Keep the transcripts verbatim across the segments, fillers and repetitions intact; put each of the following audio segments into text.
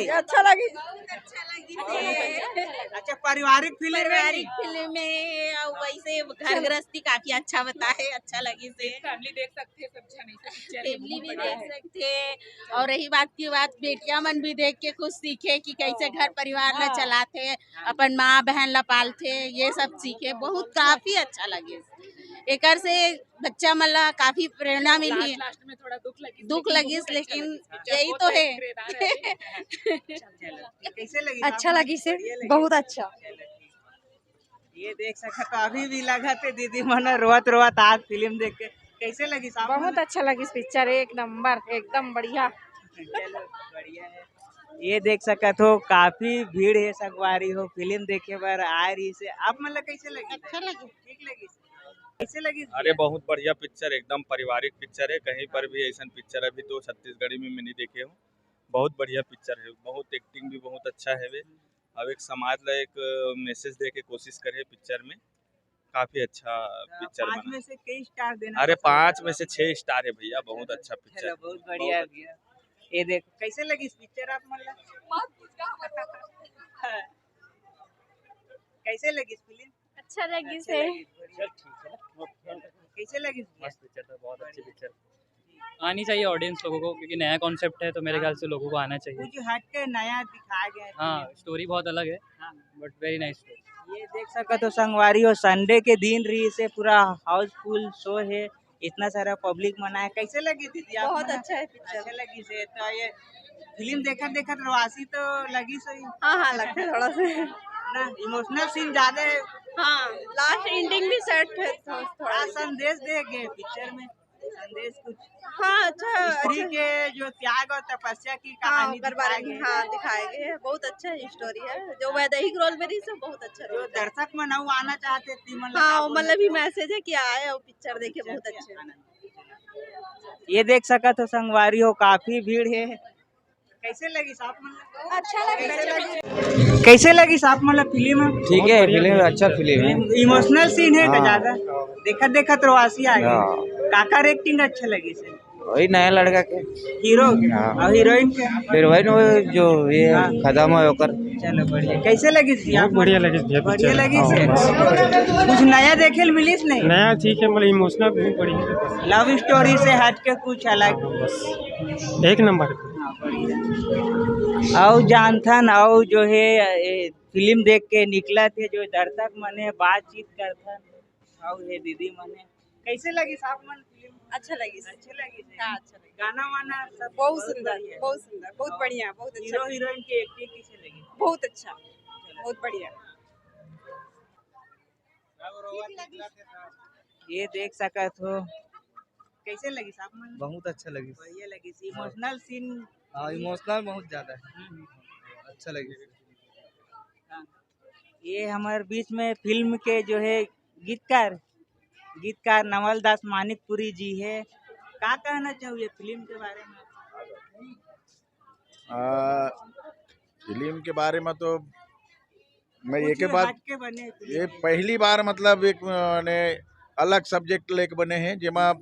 अच्छा लगी। अच्छा, पारिवारिक फिल्म है। पारिवारिक फिल्म है और वैसे घर गृहस्थी काफी अच्छा बताए, अच्छा लगी से। फैमिली देख सकते हैं सब जन ऐसे पिक्चर है, फैमिली बहुत भी बढ़िया देख है। सकते हैं और रही बात की बात, बेटियां मन भी देख के कुछ सीखे कि कैसे घर परिवार ला चलाथे, अपन माँ बहन ला पालथे, ये सब सीखे, बहुत काफी अच्छा लगे। एकर से बच्चा मन ला काफी प्रेरणा मिली। लास्ट लास्ट में थोड़ा दुख लगी, दुख लेकिन लगिस, बहुत अच्छा लेकिन लगिस। पिक्चर यही बहुत तो है। किरदार है। चलो, कैसे लगी? अच्छा लगी से, बढ़िया लगी? बहुत अच्छा। ये देख सकत हो, अभी भी लगत है दीदी मन रोवत रोवत आज फिल्म देख के। कैसे लगी साहब? बहुत अच्छा लगी पिक्चर, एक नंबर, एकदम बढ़िया। चलो, बढ़िया है। ये देख सकत हो, काफी भीड़ है संगवारी हो, फिल्म देखे बर आए रही से। आप मन ला कैसे लगी? अच्छा लगे। ठीक लगी? कैसे लगी? अरे, बहुत बढ़िया पिक्चर, एकदम पारिवारिक पिक्चर है। कहीं पर भी ऐसा पिक्चर अभी तो छत्तीसगढ़ी में मैं नहीं देखे हूँ। बहुत बढ़िया पिक्चर है, बहुत एक्टिंग भी बहुत अच्छा है वे। अब एक समाज ला एक मैसेज दे के कोशिश करे पिक्चर में, काफी अच्छा पिक्चर पाँच बना। में से कई स्टार देना अरे, पसंद पाँच करोगे? में से छह स्टार है भैया, बहुत अच्छा पिक्चर। चलो, बहुत बढ़िया भैया। ये देखो, कैसे लगी इस पिक्चर आप मन ला? कैसे लगी इस फिल्म? अच्छा लगी अच्छी लगी, बढ़िया। कैसे लगी इस पिक्चर? मस्त पिक्चर था, बहुत अच्छी पिक्चर। आनी चाहिए ऑडियंस लोगों को, क्योंकि नया कॉन्सेप्ट है, तो मेरे ख्याल से लोगों को आना चाहिए। कुछ हट के नया दिखाया गया है। हाँ, स्टोरी बहुत अलग है, हाँ। बट वेरी नाइस स्टोरी। ये देख सकत हो संगवारी हो, संडे के दिन रही से पूरा हाउसफुल शो है, इतना सारा पब्लिक मन आए। कैसे लगी दीदी आप बहुत मन? अच्छा है पिक्चर। अच्छा लगी से तो ये फिल्म देखत देखत रोवासी तो लगी सही हाँ हाँ, लगता है थोड़ा सा। ना, इमोशनल सीन ज्यादा है। हाँ, लास्ट एंडिंग भी सेट है थो- थोड़ा क्या सा। संदेश दे गए पिक्चर में? संदेश कुछ? हाँ, अच्छा, स्त्री अच्छा। के जो त्याग और तपस्या की हाँ, कहानी ओकर बारे दिखाई में, गई। हाँ, दिखाए गए है। बहुत अच्छा स्टोरी है। जो वैदेही रोल में रही, सब बहुत अच्छा जो रोल है। दर्शक मन अउ आना चाहते ती मन ला हाँ, का वो बोलना मतलब भी चाहोगे? मैसेज है कि आए और पिक्चर देखे, बहुत अच्छे। ये देख सकत हो संगवारी हो, काफी भीड़ है। कैसे लगी साहब मन ला? अच्छा लगा। कैसे लगी साहब मन ला फिल्म? ठीक है, फिल्म अच्छा फिल्म है। इमोशनल सीन है का हाँ। ज्यादा? देखत देखत रोवासी आ गई। हाँ। काकर एक्टिंग अच्छा लगी से? वही नया लड़का के। हीरो के हाँ। और हीरोइन के? फिर वही वो जो ये हाँ। खत्म है ओकर। चलो, बढ़िया। कैसे लगी थी बहुत आप? बढ़िया लगी भैया बढ़िया पिक्चर। लगी हाँ, से? मस्त। कुछ नया देखे ल मिलिस नहीं? नया ठीक है, मतलब इमोशनल बहुत बढ़िया है। लव स्टोरी से हट के कुछ अलग। बस एक नंबर। अउ जानथन, अउ जो है, ए, फिल्म देख के निकलत हे, जो दर्शक मन हे, बातचीत करथन, अउ हे दीदी मन हे। कैसे लगी साहब मन फिल्म? अच्छा लगी। अच्छे लगी से? हाँ, अच्छा लगी। गाना वाना सब बहुत बहुत सुंदर, बढ़िया। बहुत सुंदर, बहुत बढ़िया, बहुत अच्छा। हीरो हीरोइन की एक्टिंग कैसे लगी? बहुत अच्छा, बहुत बढ़िया। ये देख सकत हो, कैसे लगी साहब मन? बहुत अच्छा लगी। बढ़िया लगी। Emotional scene. हाँ, इमोशनल बहुत ज्यादा है। अच्छा लगी। ये हमारे बीच में फिल्म के जो है गीतकार, गीतकार नवल दास मानिकपुरी जी है। का कहना चाहोगे फिल्म के बारे में? आ, फिल्म के बारे में तो मैं कुछ एके बात, हट के बने फिल्म ये में। पहली बार, मतलब, एक, माने, अलग सब्जेक्ट लेके बने हैं, जेमा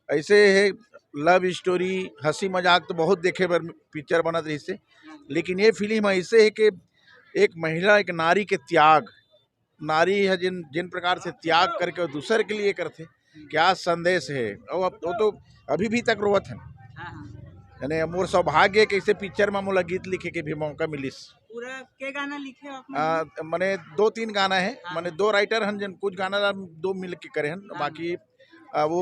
ऐसे है, लव स्टोरी, हंसी मजाक तो बहुत देखे बर पिक्चर बनत रहिसे, लेकिन ये फिल्म ऐसे है कि एक महिला, एक नारी के त्याग, नारी है जिन, जिन प्रकार से त्याग करके वो दूसर के लिए करथे, क्या संदेश है। और अब वो तो अभी भी तक रोवत है। हाँ, हाँ। यानी मोर सौभाग्य कैसे पिक्चर में मोला गीत लिखे के भी मौका मिलिस। पूरा के गाना लिखे हो आप? आ, मने दो तीन गाना है, हाँ। मने दो राइटर हन, जन कुछ गाना ला दो मिल के करे हन, हाँ। बाकी आ, वो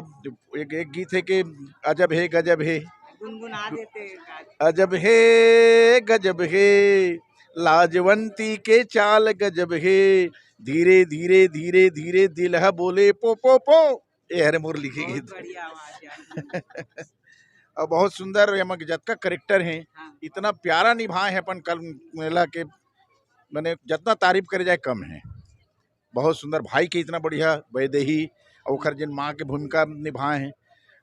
एक, एक गीत है कि अजब है गजब है, गुनगुना देते हैं। अजब है गजब है, लाजवंती के चाल गजब है, धीरे धीरे धीरे धीरे दिल है बोले पो पो पो। ये हरे मोर लिखे बहुत गीत। बढ़िया आवाज है। और बहुत सुंदर, एमा जतका करेक्टर हैं, हाँ। इतना प्यारा निभाए हैं अपन कल मेला के, माने, जितना तारीफ करे जाए कम है। बहुत सुंदर, भाई के इतना बढ़िया वैदेही, और ओखर जिन माँ के भूमिका निभाए हैं,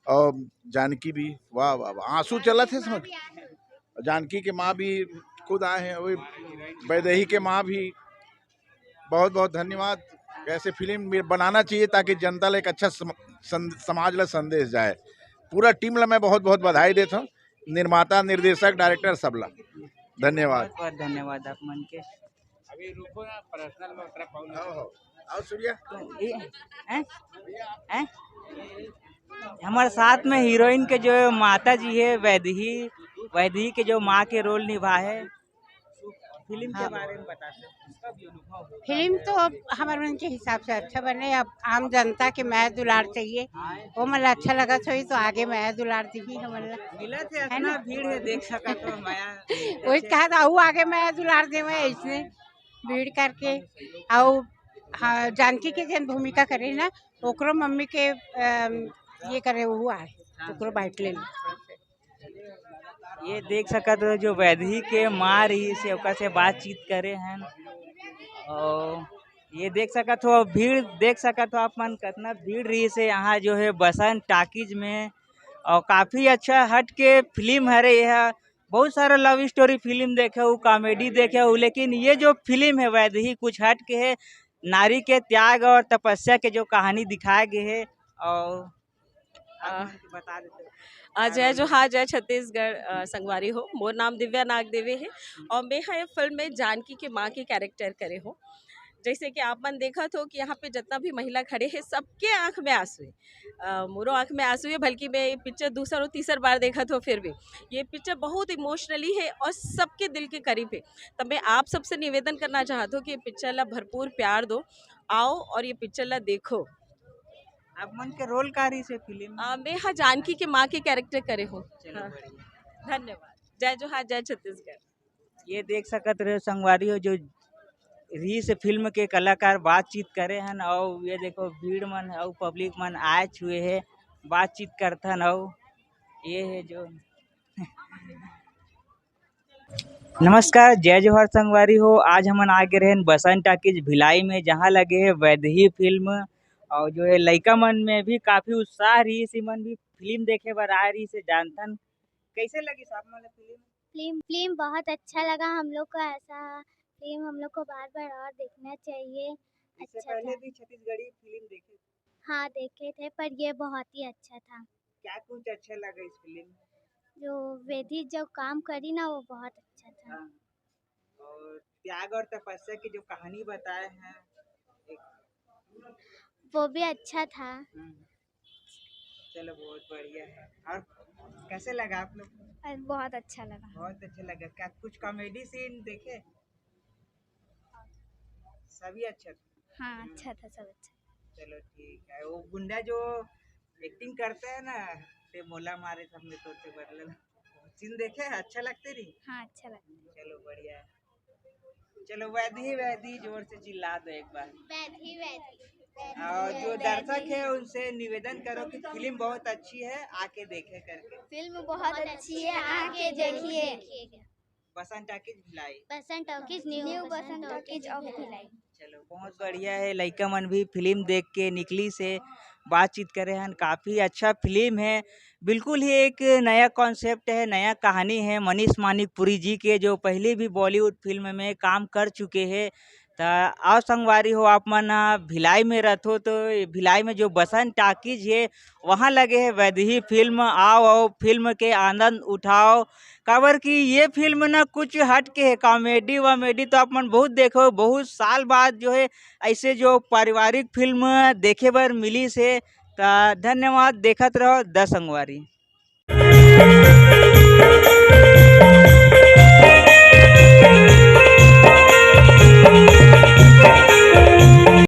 और जानकी भी, वाह, वाह, वाह, आंसू चलत है समझ। जानकी के माँ भी खुद आए हैं, वही वैदेही के माँ भी। बहुत बहुत धन्यवाद। ऐसे फिल्म भी बनाना चाहिए ताकि जनता ला एक अच्छा सम-, सं-, समाज ला संदेश जाए। पूरा टीम ला मैं बहुत बहुत बधाई देता हूँ, निर्माता, निर्देशक, डायरेक्टर, सबला। धन्यवाद। बहुत बहुत धन्यवाद आप मन के। अभी रुको ना, पर्सनल में उतरा पाऊंगा। आओ, आओ सूर्या। तो ये हैं? हैं? हमारे साथ में हीरोइन के जो माता जी है वैदेही, वैदेही के जो माँ के रोल निभा है, फिल्म के बारे में बताते हैं। फिल्म तो अब हमारे मन के हिसाब से अच्छा बने। अब आम जनता के मया दुलार चाहिए, वो मन ला अच्छा लगत होही तो आगे मया दुलार दिही हमन ला। मिला थे इतना भीड़ है, देख सका तो मया। वही कहा था, वो आगे मया दुलार देवे ऐसने भीड़ करके। और हाँ, जानकी के जन भूमिका करे ना, ओकरो मम्मी के अम, ये करे वो आए, ओकरो बाइट ले ले। ये देख सकत हो जो वैदेही के माँ रही से ओकर से बातचीत करे हैं। और ये देख सकत हो, भीड़ देख सकत हो आप मन, कितना भीड़ रही से यहाँ जो है बसंत टाकीज में। और काफ़ी अच्छा हट के फिल्म हरे यह। बहुत सारा लव स्टोरी फिल्म देखे हूँ, कॉमेडी देखे हूँ, लेकिन ये जो फिल्म है वैदेही कुछ हट के है। नारी के त्याग और तपस्या के जो कहानी दिखाए गए है। और आप आ, मन के बता देते हैं। आ, जय जोहार, जय छत्तीसगढ़। अ, संगवारी हो, मोर नाम दिव्या नाग देवी है और मैं ये फिल्म में जानकी के माँ के कैरेक्टर करे हूँ। जैसे कि आप मन देखत हो कि यहाँ पे जितना भी महिला खड़े हैं, सबके आंख में आंसू है। अ, मोरो आंख में आंसू है, बल्कि मैं ये पिक्चर दूसर और तीसर बार देखत हो, फिर भी ये पिक्चर बहुत इमोशनली है और सबके दिल के करीब है। तब मैं आप सबसे निवेदन करना चाहत हूँ कि ये पिक्चर ला भरपूर प्यार दो, आओ और ये पिक्चर ला देखो। आप मन के रोल का रही से फिल्म में? अ, मैं हाँ जानकी के माँ के कैरेक्टर करे हूँ। चलो हाँ। बढ़िया। धन्यवाद। जय जोहार, जय छत्तीसगढ़। ये देख सकत रहे संगवारी हो जो रीस फिल्म के कलाकार बातचीत करे हन। और ये देखो भीड़ मन और पब्लिक मन आए हुए है, बातचीत करथन। और ये है जो नमस्कार, जय जोहार संगवारी हो। आज हमन आ गे रहन बसंत टाकीज भिलाई में, जहाँ लगे है वैदेही फिल्म। और जो है लइका मन में भी काफी उत्साह रही, इसी मन भी फिल्म देखे बर आए रही से जानथन। कैसे लगी साहब मन फिल्म? फिल्म फिल्म बहुत अच्छा लगा हम लोग को। ऐसा फिल्म हम लोग को बार बार और देखना चाहिए। इससे अच्छा पहले था। भी छत्तीसगढ़ी फिल्म देखे? हाँ, देखे थे, पर ये बहुत ही अच्छा था। क्या कुछ अच्छा लगा इस फिल्म में? जो वैदेही जो काम करी ना, वो बहुत अच्छा था। हाँ। और त्याग और तपस्या की जो कहानी बताए हैं एक, वो भी अच्छा था। हम्म, चलो बहुत बढ़िया है। और कैसे लगा आप लोग? बहुत अच्छा लगा। बहुत अच्छा लगा। क्या कुछ कॉमेडी सीन देखे? सभी अच्छा था। हाँ, अच्छा था, सब अच्छा। चलो ठीक है। वो गुंडा जो एक्टिंग करते हैं ना, ते मोला मारे सबने तो ते बदला सीन देखे, अच्छा लगते नहीं? हाँ, अच्छा लगा। चलो बढ़िया है। चलो वैदेही वैदेही जोर से चिल्ला दो एक बार। वैदेही वैदेही। और जो दर्शक है उनसे निवेदन करो कि फिल्म बहुत अच्छी है, आके देखे करके। फिल्म बहुत अच्छी है, आके देखिए। Basant talkies Bhilai. Basant talkies, new Basant talkies of Bhilai. चलो बहुत बढ़िया है, लइका मन भी फिल्म देख के निकली से बातचीत करे हन। काफ़ी अच्छा फिल्म है, बिल्कुल ही एक नया कॉन्सेप्ट है, नया कहानी है। मनीष मानिकपुरी जी के जो पहले भी बॉलीवुड फिल्म में काम कर चुके हैं। त आओ संगवारी हो, आप मन भिलाई में रहथो तो भिलाई में जो बसंत टाकीज है वहाँ लगे है वैदेही फिल्म। आओ, आओ फिल्म के आनंद उठाओ, काबर कि ये फिल्म ना कुछ हट के है। कॉमेडी वॉमेडी तो आप मन बहुत देखो, बहुत साल बाद जो है ऐसे जो पारिवारिक फिल्म देखे बर मिली से। त धन्यवाद, देखत रहो द संगवारी।